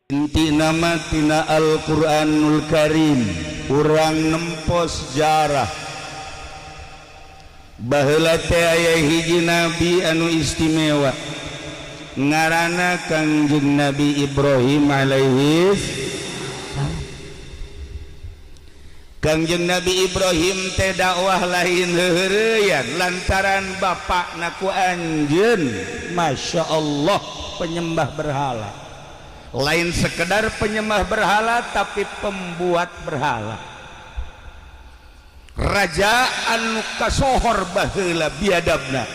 Inti nama tina Al-Qur'anul Karim urang nempo sejarah baheula teh aya hiji nabi anu istimewa ngaranna Kangjeng Nabi Ibrahim alaihi salam. Kangjeng Nabi Ibrahim teh dakwah lain heureyan lantaran bapakna ku anjeun, Masya Allah, penyembah berhala. Lain sekedar penyembah berhala, tapi pembuat berhala, raja anu kasohor baheula biadabna,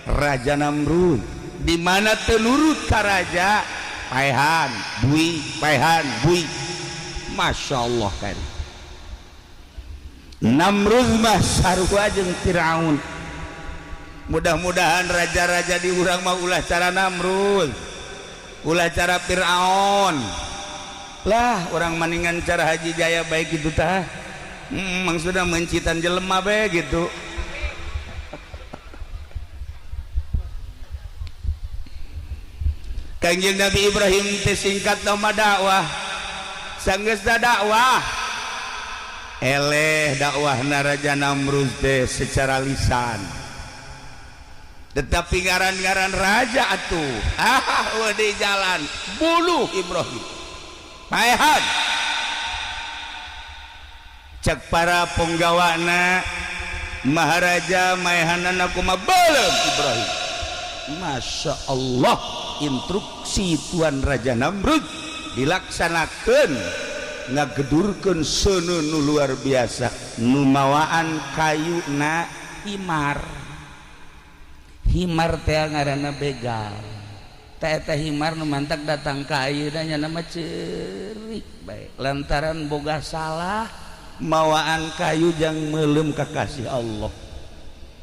Raja Namrud, di mana teu nurut ka raja, paehan bui, paehan bui. Masya Allah kan Namrud mah sarua jeung Firaun. Mudah-mudahan raja-raja di urang mah ulah cara Namrud, ulah cara Fir'aun lah. Urang maningan cara Haji Jaya baik gitu tah. Maksudnya mencitan jelema bae gitu. Kangjeng Nabi Ibrahim teh singkat nama dakwah, sanggeus dakwah eleh dakwahna Raja Namrud teh secara lisan, tetapi ngaran-ngaran raja atuh ah di jalan bunuh Ibrahim, paehan. Cek para penggawana maharaja, maehanana kumaha? Belum Ibrahim. Masya Allah, instruksi Tuan Raja Namrud dilaksanakan, ngagedurkeun seuneu nu luar biasa, nu mawaan kayuna himar. Himar teh ngaranna begal teh. Eta himar nu mantak datang ka ayeuna nya nama ceurik bae lantaran boga salah, mawaan kayu jang meuleum kakasih Allah.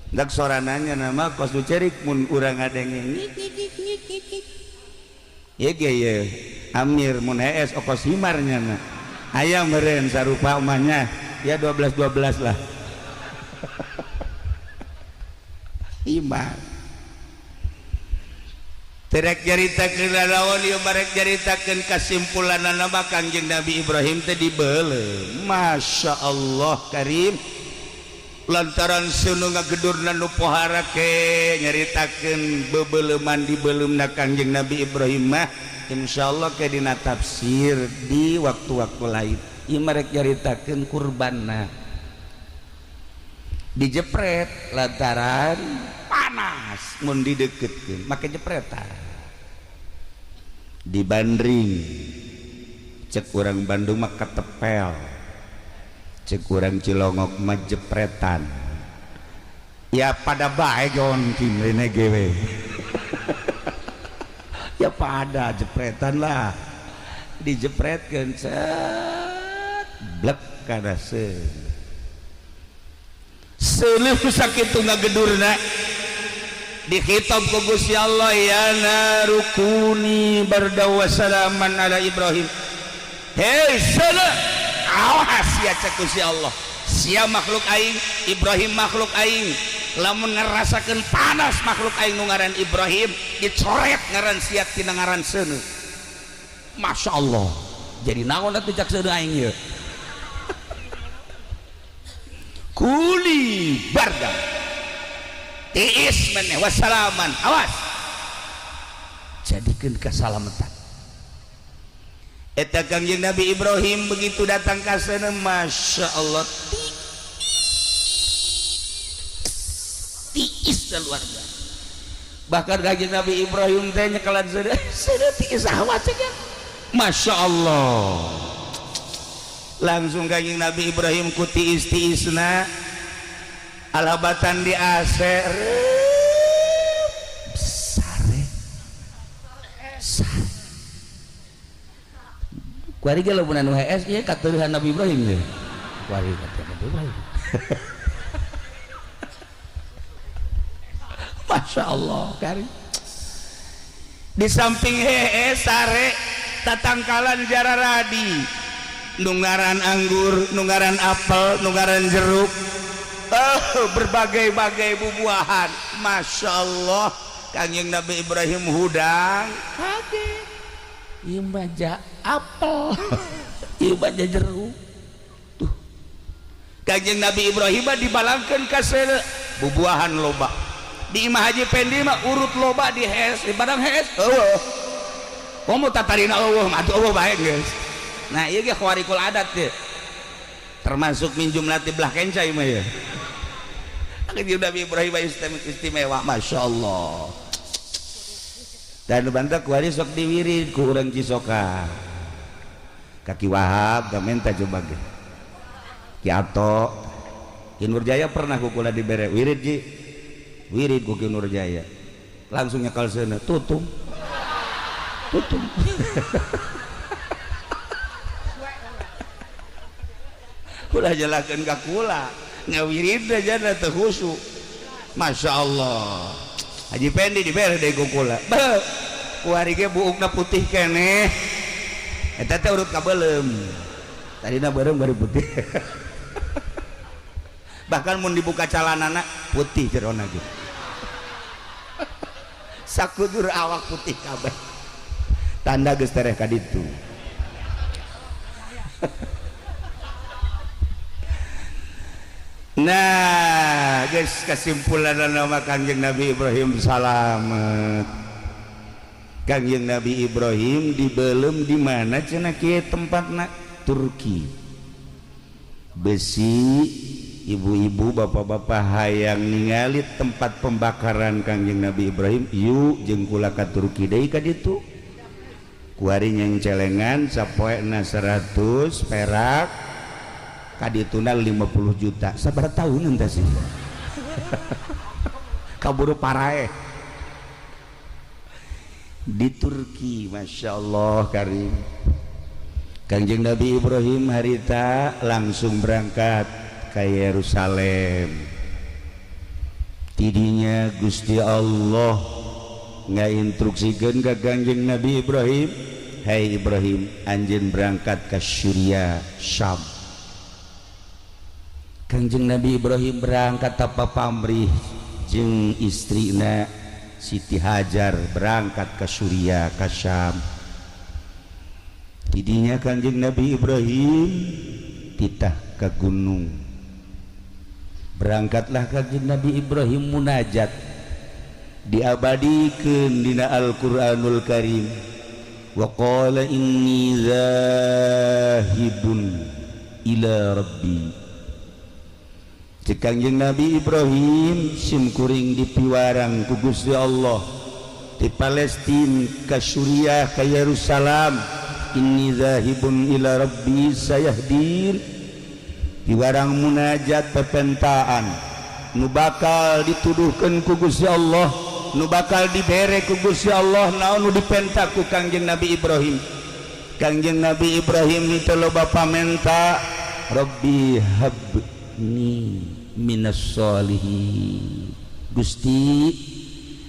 Dak sorananya nama kos nu cerik mun urang ngadenge ngik ngik ngik ngik ngik. Ye ge ye Amir mun hees okos himarnya na aya meureun sarupa umahnya ya 12 12 lah himar. Terek nyaritakeun lalawan ieu, barek nyaritakeun kasimpulanna mah Kangjeng Nabi Ibrahim teh dibeuleum. Masya Allah Karim, lantaran seuneu ngagedurna nu pohara ke nyaritakeun bebeleuman dibeuleumna Kangjeng Nabi Ibrahim mah insyaallah ke dina tafsir di waktu-waktu lain. Ieu marek nyaritakeun kurbanna dijepret lantaran panas, mun dideketkeun make jepretan, dibandring cek urang Bandung mah ketepel, cek urang Cilongok mah jepretan. Ya pada bae gon kimrene gewe ya pada jepretan lah. Dijepretkeun set blek kana seuneu. Seuleuh sakitu ngagedurna, dikhitab ku Gusti Allah, ya narukuni barda wa salaman ala Ibrahim. Hei seuleuh, awas ya, cek Gusti Allah, sia makhluk aing, Ibrahim makhluk aing, lamun ngerasakeun panas makhluk aing nu ngaran Ibrahim, dicoret ngaran sia tina ngaran seuneu. Masya Allah, jadi naon atuh cak seuneu aing ieu? Kuli barda tiis meneh wassalaman, awas, jadikeun kasalamatan. Eta Kangjeng Nabi Ibrahim begitu datang ka sana, Masya Allah, tiis luar biasa. Bahkan Kangjeng Nabi Ibrahim teh nyekelan seuneu, seuneu tiis awas ya. Masya Allah, langsung Kangjeng Nabi Ibrahim ku tiis-tiisna alabatan di AC sare sare. Kuari ge lamun anu hees ieu kateuhan Nabi Ibrahim ye. Kuari kateuhan Nabi Ibrahim. Masya Allah kari. Di samping hees sare, tatangkalan jararadi, nungaran anggur, nungaran apel, nungaran jeruk, berbagai-bagai bubuahan. Masya Allah, Kangjeng Nabi Ibrahim hudang kaget. Ieu mah ja apel, ieu mah ja jeruk. Tuh, Kanjeng Nabi Ibrahim mah dibalangkeun ka seuneu, bubuahan loba. Di Imah Haji Pendi mah urut loba di hees, di barang hees eueuh. Komo tatarina eueuh mah atuh, eueuh bae geus. Nah, ieu ge khawariqul adat teh, termasuk minjum latih belah kenca ieu mah ya. Kanjeng Nabi Ibrahim istimewa, Masya Allah. Dan bantak kuari sok diwirid ku urang Cisoka, kaki Wahab gak minta coba ge. Ki Ato, Ki Nurjaya pernah ku kula dibere wirid, ji wirid ku Ki Nurjaya, langsung nyekal seuneu, tutung tutung. Ulah jelakeun ka kula, ngawirid aja teu khusyuk. Masya Allah, Haji Pendi dibere deui ku kula. Beuh, kuari ge buukna putih keneh. Eta teh urut kabeuleum, tadina beureum bari putih. Bahkan mun dibuka calanana putih jerona ge, sakujur awak putih kabeh, tanda geus tereh ka ditu. Nah guys, kesimpulan nama Kangjeng Nabi Ibrahim salamet. Kangjeng Nabi Ibrahim dibelem di mana cenah kieu tempatna? Turki. Besi ibu-ibu bapak-bapak hayang ningali tempat pembakaran Kangjeng Nabi Ibrahim, yuk jeung kula ka Turki deui ka ditu. Kuari nyeng celengan sapoena 100 perak, kadituna 50 juta. Sabar tahun entah sih kaburu paraeh di Turki. Masya Allah karim. Kangjeng Nabi Ibrahim harita langsung berangkat ke Yerusalem. Tidinya Gusti Allah ngainstruksikeun ka Kangjeng Nabi Ibrahim, "Hai Ibrahim, anjeun berangkat ke Syria, Syam." Kangjeng Nabi Ibrahim berangkat tanpa pamrih jeung istrina Siti Hajar, berangkat ke Suriah, ke Syam. Tidinya Kangjeng Nabi Ibrahim titah ke gunung. Berangkatlah Kangjeng Nabi Ibrahim munajat, diabadikeun dina Al-Qur'anul Karim. Wa qala inni zahibun ila rabbi. Kangjeng Nabi Ibrahim simkuring dipiwarang ku Gusti Allah di Palestina ka Suriah ka Yerusalem, inni zahibun ila rabbi sayahdin. Piwarang munajat pepentaan nu bakal dituduhkeun ku Gusti Allah, nu bakal dibere ku Gusti Allah. Naon nu dipenta ku Kangjeng Nabi Ibrahim? Kangjeng Nabi Ibrahim teu loba pamenta, Rabbi habni minas sholihin. Gusti,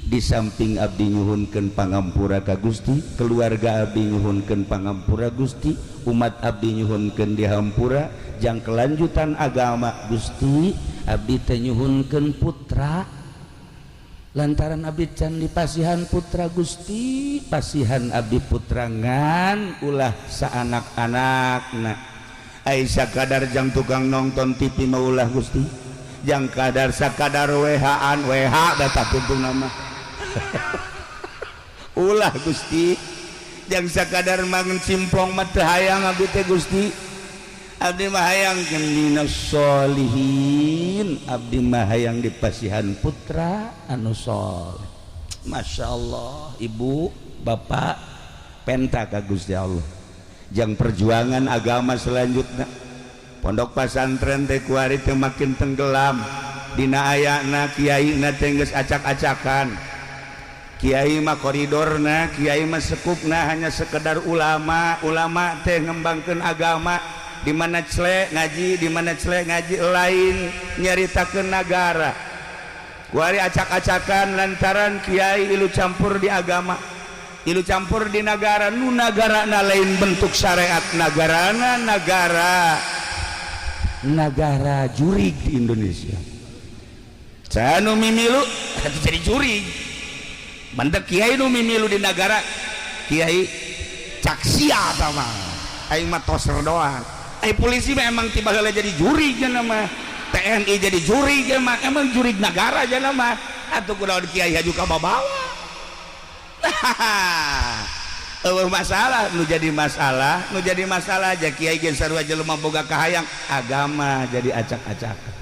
di samping abdi nyuhunkeun pangampura ka Gusti, keluarga abdi nyuhunkeun pangampura Gusti, umat abdi nyuhunkeun dihampura jang kelanjutan agama Gusti, abdi teh nyuhunkeun putra lantaran abdi can dipasihan putra. Gusti, pasihan abdi putra ngan ulah saanak-anakna. Ai sakadar jang tukang nonton TV mah ulah Gusti, jang kadar sakadar WH-an WH data tuntung nama ulah Gusti, jang sakadar mangan simplong mah teu hayang abdi teh Gusti. Abdi mah hayang minas sholihin, abdi mah hayang dipasihan putra anu soleh. Masya Allah, ibu bapak penta ka Gusti Allah jang perjuangan agama selanjutnya. Pondok pesantren teh kuari teh makin tenggelam dina ayana kiai na teh geus acak-acakan. Kiai mah koridorna, kiai mah sekupna hanya sekedar ulama. Ulama teh ngembangkeun agama di mana cele ngaji, di mana cele ngaji, lain nyaritakeun nagara. Kuari acak-acakan lantaran kiai ilu campur di agama, ilu campur di nagara. Nu nagara na lain bentuk syariat nagarana, nagara nagara jurig di Indonesia. Canu mimilu jadi jurig, mantak kiai nu mimilu di nagara kiai. Cak sia sama aing mah toser doang. Ai polisi mah emang tiba heula jadi juri cenah mah. TNI jadi juri cenah mah, emang juri negara cenah mah. Atuh kunaon kiai haju ka babawa. Eueuh masalah nu jadi masalah, nu jadi masalah aja kiai ge sarua jelema boga kahayang agama jadi acak-acakan.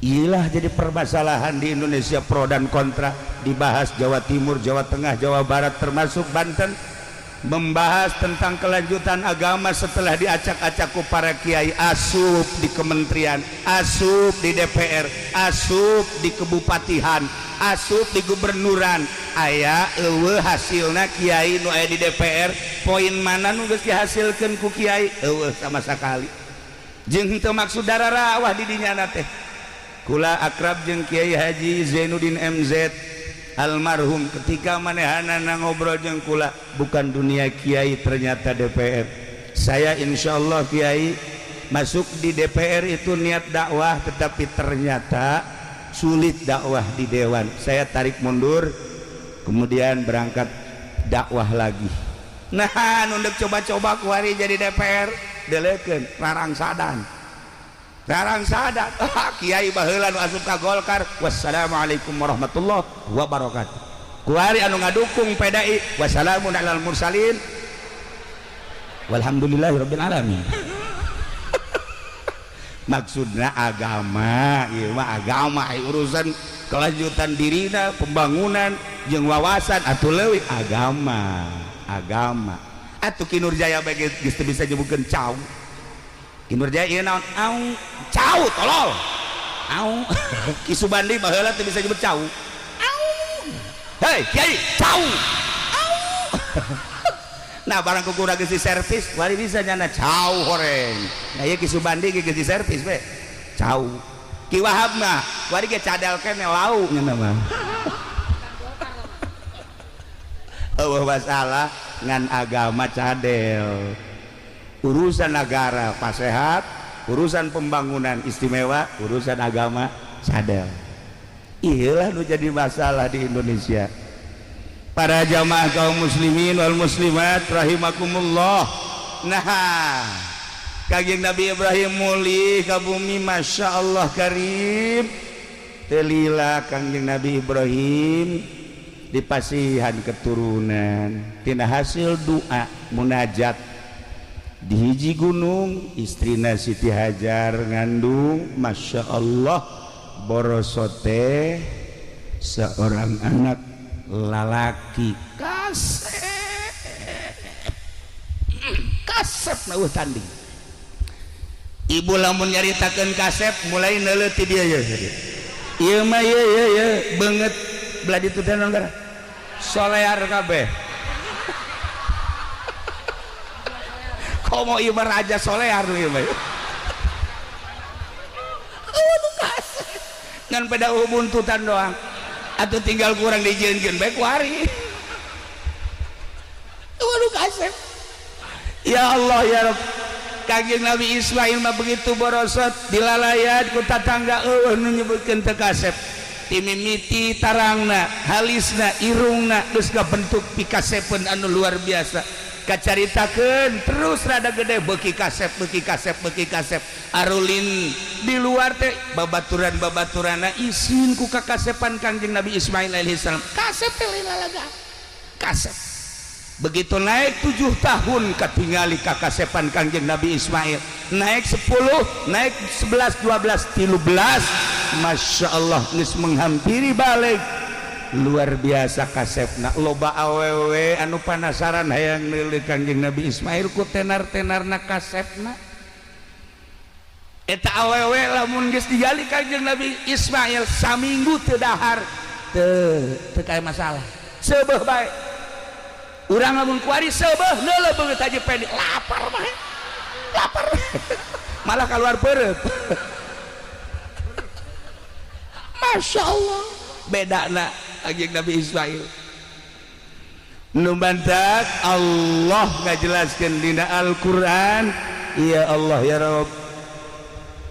Iyalah jadi permasalahan di Indonesia, pro dan kontra dibahas Jawa Timur, Jawa Tengah, Jawa Barat, termasuk Banten, membahas tentang kelanjutan agama setelah diacak-acak ku para kiai, asup di kementerian, asup di DPR, asup di kebupatihan, asup di gubernuran. Aya eueuh hasilna kiai nu aya di DPR? Poin mana nu geus dihasilkeun ku kiai? Eueuh sama sekali. Jeung henteu maksud dararawah di dinya teh. Kula akrab jeung Kiai Haji Zainuddin MZ almarhum, ketika manehanana ngobrol jeung kula, bukan dunia kiai, ternyata DPR. Saya insya Allah kiai masuk di DPR itu niat dakwah, tetapi ternyata sulit dakwah di dewan. Saya tarik mundur, kemudian berangkat dakwah lagi. Nah, nunduk coba-coba kuari jadi DPR, delekeun rarangsadan rarangsadan. Kiai baheula nu asup ka Golkar, wassalamualaikum warahmatullahi wabarakatuh. Kuari anu ngadukung PDI, wassalamun alal mursalin walhamdulillahirabbil alamin. Maksudna agama ieu mah, agama urusan kelanjutan dirina, pembangunan jeung wawasan atuh leuwih agama. Agama atuh Ki Nurjaya bae geus teu bisa nyebutkeun cau. Ki Nurjaya ieu naon? Au, cau tolol. Au. Ki Subandi baheula teu bisa nyebut cau. Au. Hei kiai, cau. Au. Nah, barang ku kurang geus servis wari bisa nyana cau horeng. Nah, ieu Ki Subandi ge geus diservis we cau. Ki Wahab mah wari ge cadel kene lau nya mah. Eueuh masalah ngan agama cadel. Urusan negara pasehat, urusan pembangunan istimewa, urusan agama cadel. Iyalah nu jadi masalah di Indonesia. Para jamaah kaum muslimin wal muslimat rahimakumullah. Nah, Kangjeng Nabi Ibrahim mulih ka bumi, Masya Allah karim. Telila Kangjeng Nabi Ibrahim dipasihan keturunan tina hasil doa munajat di hiji gunung. Istrina Siti Hajar ngandung, Masya Allah, borosote seorang anak lalaki kasep kasep na tanding. Ibu lamun nyaritakeun kasep mulai neuleuti dia ya. Ieu mah ye ye ye beungeut belah ditu teh naon solear kabeh. Komo ieu mah raja solear ieu mah. Aduh kasep. Ngan pada buntutan doang. Atau tinggal kurang dijieunkeun bae ku hari. Waduh kasep. Ya Allah ya Rabb. Kangjeng Nabi Ismail mah begitu borosot dilalayat ku tatangga, eueuh nu nyebutkeun teu kasep. Timimiti tarangna, halisna, irungna geus kabentuk pikasepeun anu luar biasa. Kacaritakeun terus rada gede beuki kasep, beuki kasep, beuki kasep. Arulin di luar teh babaturan-babaturana isin ku kakasepan Kangjeng Nabi Ismail alaihissalam. Kasep teh lalaga. Kasep. Begitu naik 7 tahun katingali kakasepan Kangjeng Nabi Ismail. Naik 10, naik 11, 12, 13. Masya Allah geus menghampiri balik. Luar biasa kasepna. Loba awewe anu panasaran hayang neuleuh Kangjeng Nabi Ismail ku tenar-tenarna kasepna. Eta awewe lamun geus digali Kangjeng Nabi Ismail saminggu teu dahar teu teu kaya masalah. Seubeuh bae. Urang lamun kuari seubeuh neuleuh beungeut Haji Pendi lapar mah. Lapar. Malah keluar perut. Masya Allah. Bedana Kangjeng Nabi Ismail. Nu bantak Allah ngajelaskeun dina Al-Qur'an, ya Allah ya Rabb,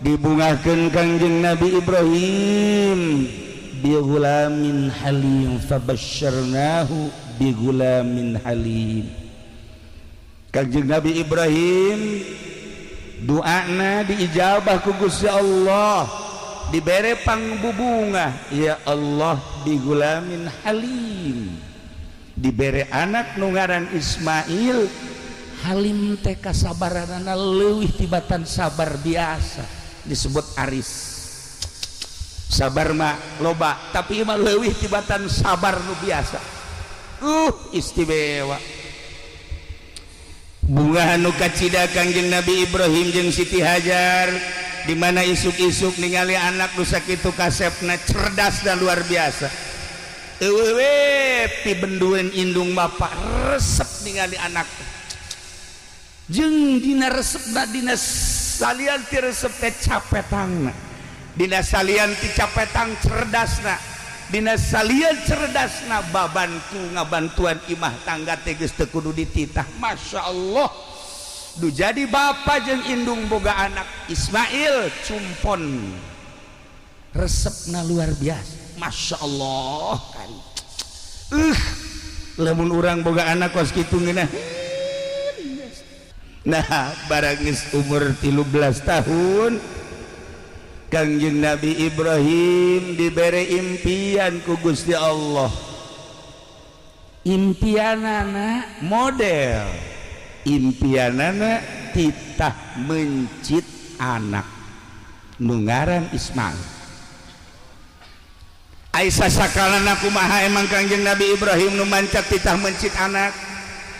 dibungahkeun Kangjeng Nabi Ibrahim bi ghulamin halim, fabasyarnahu bi ghulamin halim. Kangjeng Nabi Ibrahim doana diijabah ku Gusti Allah, dibere pangbubunga, ya Allah, bigulamin halim, dibere anak nu ngaran Ismail. Halim teh kasabaranana leuwih tibatan sabar biasa, disebut aris. Sabar mah loba, tapi mah leuwih tibatan sabar nu biasa. Istimewa. Bunga nu kacida Kangjeng Nabi Ibrahim jeung Siti Hajar, di mana isuk-isuk ningali anak nu sakitu kasepna, cerdas dan luar biasa. Eueuh we pibendueun indung bapak, resep ningali anak. Jeung dina resepna, dina salian ti resep teh capetangna, dina salian ti capetang cerdasna, dina salian cerdasna babantu ngabantuan imah tangga teh geus teu kudu dititah. Masya Allah, du jadi bapa jeung indung boga anak Ismail cumpon, resepna luar biasa. Masya Allah kan, lamun urang boga anak kos kitu ngeunah. Nah, barang geus umur 13 tahun, Kangjeng Nabi Ibrahim dibere impian ku Gusti Allah. Impianana model impianana titah mencit anak nu ngaran Ismail. Ai sasakalana kumaha emang Kangjeng Nabi Ibrahim nu mancak titah mencit anak?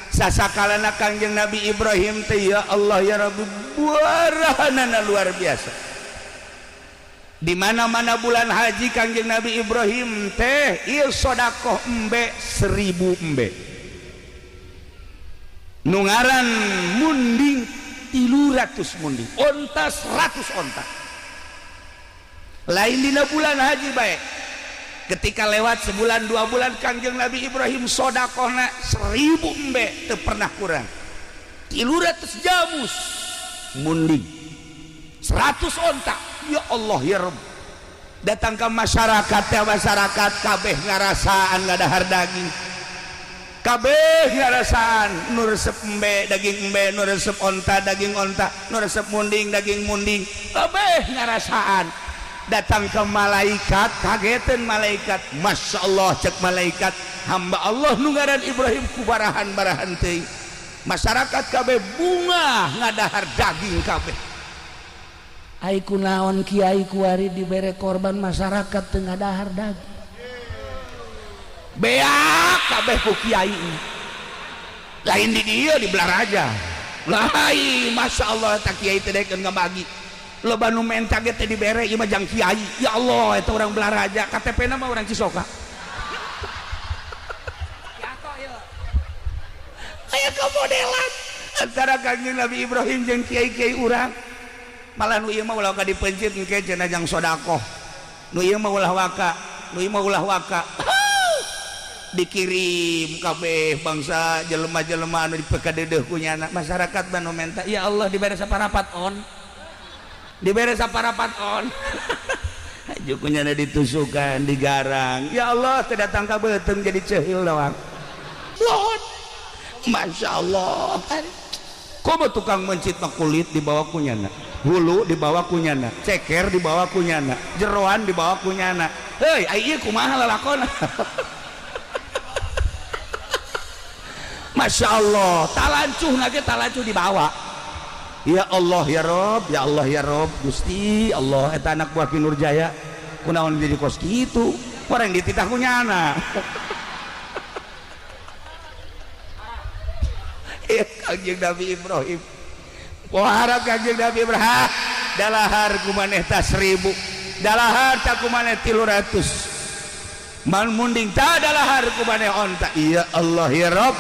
Sasakalana Kangjeng Nabi Ibrahim teh, ya Allah ya Rabbi, buarahanana luar biasa. Di mana-mana bulan haji Kangjeng Nabi Ibrahim teh ieu sodakoh embe 1000 embe, nu ngaran munding 300 munding, onta 100 onta. Lain dina bulan haji bae, ketika lewat sebulan 2 bulan Kangjeng Nabi Ibrahim sodakohna 1000 embe teu pernah kurang, 300 jamus munding, 100 onta. Ya Allah ya Rabb, datang ke masyarakat ya, masyarakat kabeh ngarasaan ngadahar daging, kabeh ngarasaan nu resep embe daging embe, nu resep onta daging onta, nu resep munding daging munding, kabeh ngarasaan. Datang ke malaikat, kagetan malaikat. Masya Allah, cek malaikat, hamba Allah nu ngaran Ibrahim kubarahan barahan teuing, masyarakat kabeh bunga ngadahar daging kabeh. Ai kunaon kiai kuari dibere korban masyarakat teu ngadahar daging? Beak kabeh ku kiai. Lain di dia, di Balaraja lain. Masya Allah, tak kiai teh daekeun ngabagi, loba nu menta ge teh dibere. Ieu mah jang kiai. Ya Allah, eta urang Balaraja, KTP na mah urang Cisoka. Aya kemodelan antara Kangjeng Nabi Ibrahim jeung kiai-kiai urang. Malah nu ieu mah ulah ka dipencit, engke cenah jang sodakoh, nu ieu mah ulah waka, nu ieu mah ulah waka. Dikirim kabeh bangsa jelema-jelema anu dipekadeudeeh ku nyana. Masyarakat banu menta, ya Allah, dibere saparapat on, dibere saparapat on. Haju ku nyana ditusukan, digarang. Ya Allah, teu datang ka beuteung, jadi ceuhil doang. Lohon. Masya Allah, komo tukang mencit mah kulit dibawa ku nyana, hulu dibawa ku nyana, ceker dibawa ku nyana, jeroan dibawa ku nyana. Hei, ai ieu kumaha lalakon? Masya Allah, talancuh nage talancuh dibawa. Ya Allah ya Rob, ya Allah ya Rob, Gusti Allah, eta anak buah Ki Nurjaya kunaon jadi kos kitu, orang dititah ku nyana. Kangjeng Nabi Ibrahim pohara, Kangjeng Nabi Ibrahim dalahar kumaneh ta 1000, dalahar ta kumaneh 300 man munding, ta dalahar kumaneh onta. Ya Allah ya Rob,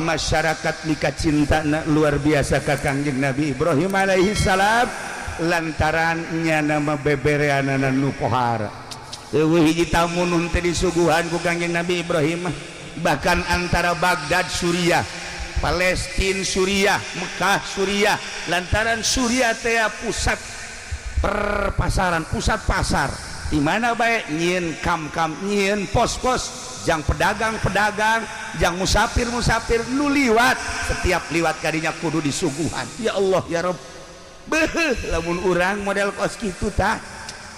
masyarakat mika cinta luar biasa ka Kangjeng Nabi Ibrahim alaihi salam lantaran nyana mah bebereanana nu pohara. Eueuh hiji tamu nu teu disuguhan ku Kangjeng Nabi Ibrahim. Bahkan antara Baghdad Suriah, Palestina Suriah, Mekah Suriah, lantaran Suriah teh pusat perpasaran, pusat pasar di mana bae nyieun kam-kam, nyieun pos-pos jang pedagang-pedagang. Jang musafir-musafir nu liwat, setiap liwat kadinya kudu disuguhan. Ya Allah ya Rob, beuh, lamun urang model kos kitu tah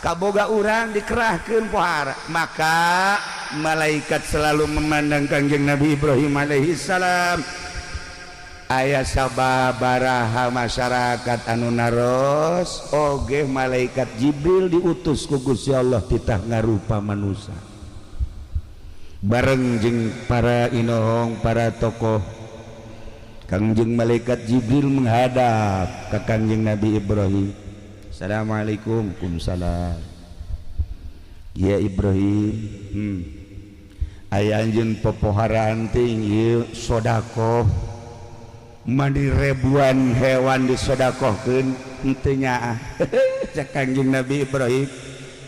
kaboga urang dikerahkeun pohara. Maka malaikat selalu memandang Kangjeng Nabi Ibrahim alaihi salam. Aya sababaraha masyarakat anu naros oge, malaikat Jibril diutus ku Gusti Allah titah ngarupa manusia bareng jeung para inohong, para tokoh. Kangjeng malaikat Jibril menghadap ke Kangjeng Nabi Ibrahim. Assalamualaikum. Waalaikumsalam ya Ibrahim. Aya anjeun popoharaan ting ieu sodakoh mani ribuan hewan disodakohkeun henteu nyaah. Cek Kangjeng Nabi Ibrahim,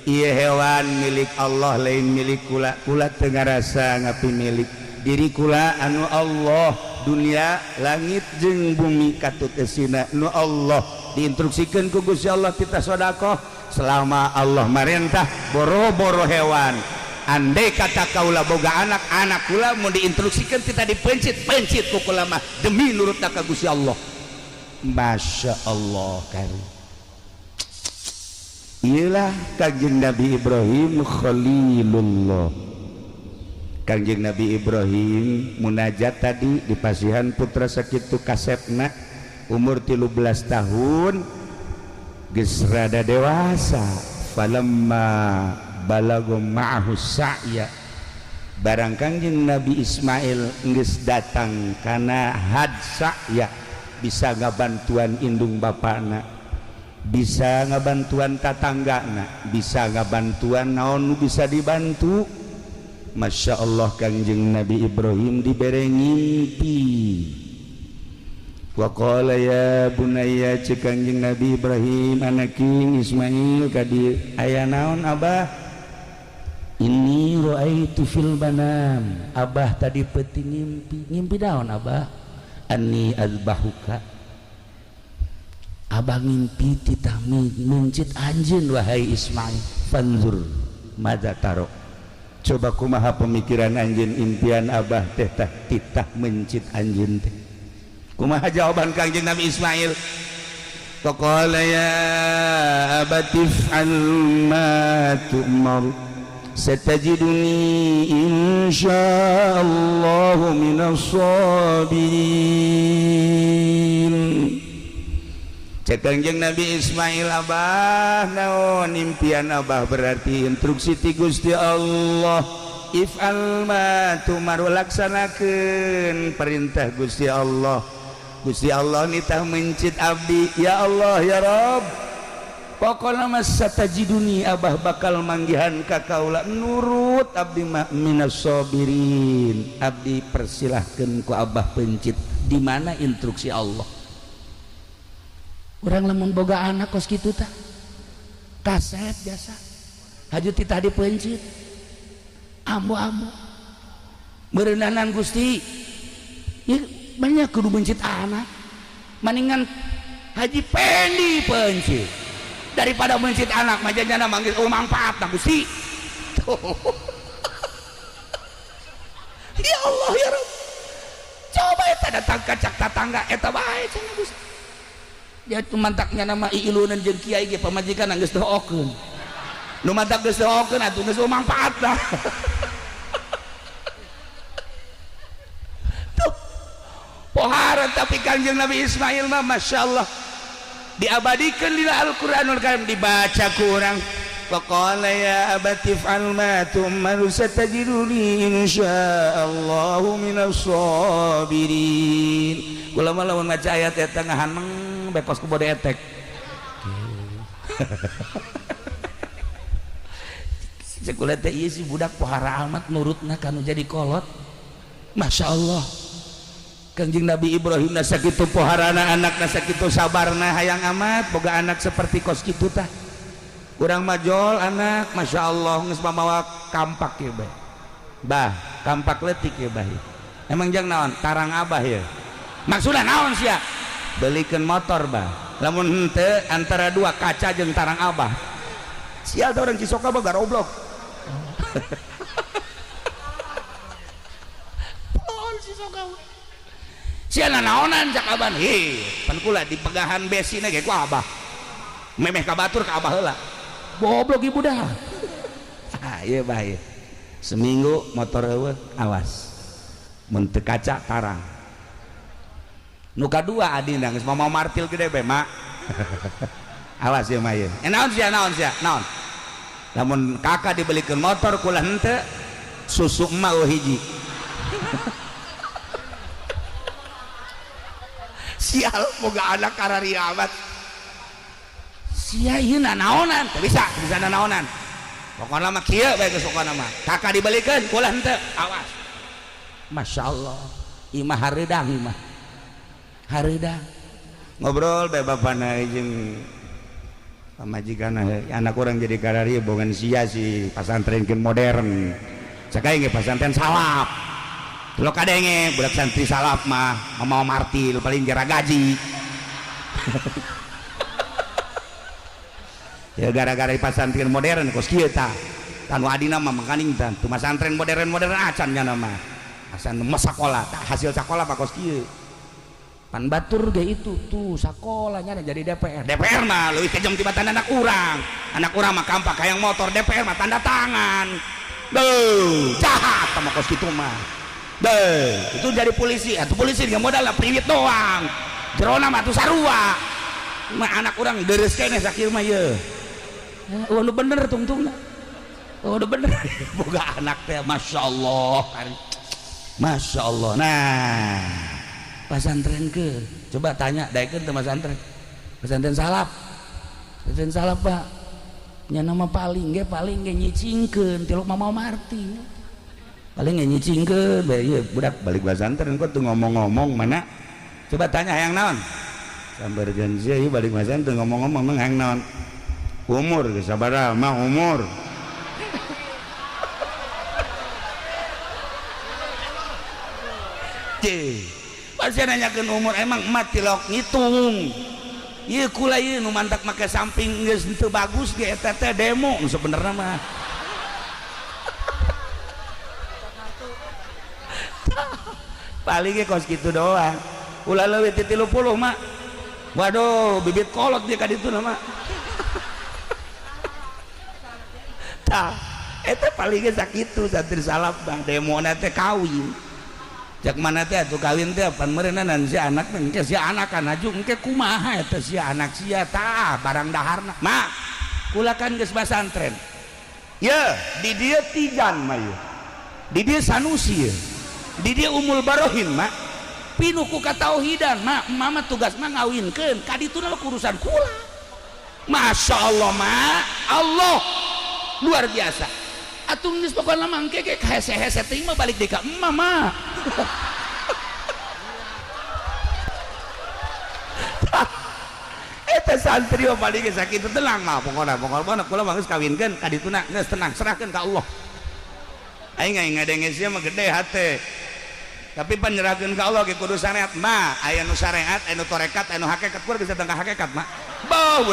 ieu hewan milik Allah, lain milik kula. Kula teu ngarasa ngapi milik diri kula. Anu Allah dunia, langit jeung bumi katut esina nu Allah. Diinstruksikeun ku Gusti Allah kita sodakoh selama Allah marentah boro-boro hewan. Andai kata kaula boga anak, anak kula mau diinstruksikan kita dipencit, pencit ku kula mah demi nurut ka Gusti Allah. Masya Allah kari. Iyalah Kangjeng Nabi Ibrahim Khalilullah. Kangjeng Nabi Ibrahim munajat tadi di pasihan putra sakitu kasepna, umur 13 tahun geus rada dewasa. Falamma balago ma'ahu sa'ya, barang Kangjeng Nabi Ismail geus datang kana had sa'ya, bisa ngabantuan indung bapana, bisa ngabantuan tatanggana, bisa ngabantuan naon nu bisa dibantu. Masya Allah, Kangjeng Nabi Ibrahim dibere ngimpi. Wa qala ya bunayya, cek Kangjeng Nabi Ibrahim, anaking Ismail kadi. Aya naon, Abah? Inni ra'aitu fil manam, Abah tadi peuting ngimpi. Ngimpi naon, Abah? Anni azbahuka, Abah ngimpi titah mencit anjeun, wahai Ismail. Fanzur madza taro, coba kumaha pemikiran anjeun, impian Abah teh tah titah mencit anjeun teh kumaha? Jawaban Kangjeng Nabi Ismail, faqala ya abati if'al ma tu'mar, satajiduni insyaallah minas sabirin. Cek Kangjeng Nabi Ismail, Abah, naon impian Abah berarti instruksi ti Gusti Allah. If'al ma tu'mar, laksanakeun perintah Gusti Allah. Gusti Allah nitah mencit abdi. Ya Allah ya Rob, pokokna mah satajiduni, Abah bakal manggihan ka kaula nurut abdi mah, minas sabirin. Abdi persilahkeun ku Abah pencit. Di mana instruksi Allah? Urang lamun boga anak kos kitu tah kasep biasa haju titah dipencit, ambo-ambo meureunanan Gusti ya, banyak kudu mencit anak. Maningan Haji Pendi pencit daripada mencit anak majanya manggil, oh, manfaat nah Gusti. Ya Allah ya Rabb, coba eta datang ka cak tatangga eta bae cenah Gusti. Dia tuh mantaknya nama iilunan jeung kiai ge pamajikan geus doakeun nu mantak geus doakeun atuh geus manfaat lah. Tuh pohara. Tapi Kangjeng Nabi Ismail mah Masya Allah diabadikan di Al-Qur'anul Karim, dibaca ku urang. Faqala ya abati if'al ma tu'mar, satajiduni insyaallahu minas sabirin. Kula mah lamun maca ayat eta ngahaneng bekos ku bode etek. Cek kula teh ieu si budak pohara amat nurutna kanu jadi kolot. Masya Allah, Kangjeng Nabi Ibrahim na sakitu poharana anakna, sakitu sabarna, hayang amat boga anak seperti kos kitu tah. Urang majol anak, Masya Allah, geus mamawa kampak ya bah. Bah, kampak leutik ya bah. Emang jang naon? Tarang Abah ya. Maksudna naon sia? Belikeun motor bah. Lamun henteu antara dua kaca jeung tarang Abah. Sial teh orang Cisoka mah garoblok. Sia nanaonan cak aban. Hi, pan kula dipegahan besi na ge ku abah. Memeh ka batur ka abah heula. Goblok ibu dah. Ah, ieu bahaya. Seminggu motor eueuh, awas. Mun teu kaca tarang. Nu kadua adina geus mau martil gede be, Mak. Awas ya mah ieu. Naon sia naon sia? Naon? Lamun kakak dibelikeun motor kula henteu, susu emak eueuh hiji. Sial boga anak kararia amat. Sia ieu nanaonan, teu bisa, teu bisa nanaonan. Pokona mah kieu bae geus pokona mah. Kakak dibelikeun kula henteu, awas. Masya Allah, imah hareudang imah. Hareudang. Ngobrol bae bapana jeung pamajikan anak orang jadi kararia bongan sia si pasantrenkeun modern. Cek aing ge pasantren salaf. Lo kadenge budak santri salaf mah mau martil paling jara gaji. Ya gara-gara di pasantren modern kos kieu tah. Tanu adina mah makaning tah. Teu masantren modern-modern acan nya mah. Asan mah sakola, tah hasil sakola mah kos kieu. Pan batur ge itu tuh sakolanya jadi DPR. DPR mah leuwih kejam tibatan anak urang. Anak urang mah kampak hayang motor, DPR mah tanda tangan. Duh, jahat sama kos kitu mah. Deh, itu jadi polisi, atuh polisi nggak modal lah priwit doang. Jerona mah atuh sarua. Mah anak urang deres keneh sakieu mah ye. Oh, nu bener tungtungna. Oh, nu bener. Boga anak teh Masya Allah. Masya Allah. Nah, pasantren ke coba tanya daekeun teu pasantren. Pasantren salaf. Pasantren salaf, Pak. Nya nama paling ge nyicingkeun tilok mama marti. Paling ge nyicingkeun bae ieu budak balik pasantren kok teu ngomong-ngomong mana? Coba tanya hayang naon? Sambarkeun sia ieu balik pasantren ngomong-ngomong mah hayang naon? Umur geus sabaraha mah umur. Cih. Pasti nanyakeun umur emang emak tilok ngitung. Ieu kula ieu nu mantak make samping geus teu bagus ge eta teh demo nu sebenarna mah. Paling ge kos kitu doang. Ulah leuwih ti 30 mah. Waduh, bibit kolot dia ka ditu mah. Tah, eta paling ge sakitu santri salaf bang demona teh kawin. Cek mana teh atuh kawin teh pan meureunna si anak teh engke si anak kan aju engke kumaha eta si anak sia tah barang daharna. Mak, kula kan geus pasantren. Ye, di dieu Tijan mah ye. Di dieu Sanusi ye. Di dieu Umul Barohin mak. Pinuh ku katauhidan mak, mama tugas mah ngawinkeun ka dituna urusan kula. Masya Allah mak, Allah luar biasa. Atuh geus pokona mah engke ge hese-hese teuing mah balik deui ka emak mah. Eta santri mah paling geus sakitu tenang mah pokona pokona kula mah geus kawinkeun ka dituna geus tenang serahkeun ka Allah. Aing aing ngadenge sia mah gede hate. Tapi penyerahkeun ka Allah ge kudu syariat mah, aya nu syariat, aya nu tarekat, aya nu hakikat, kudu bisa tengah hakikat mah. Beuh budak.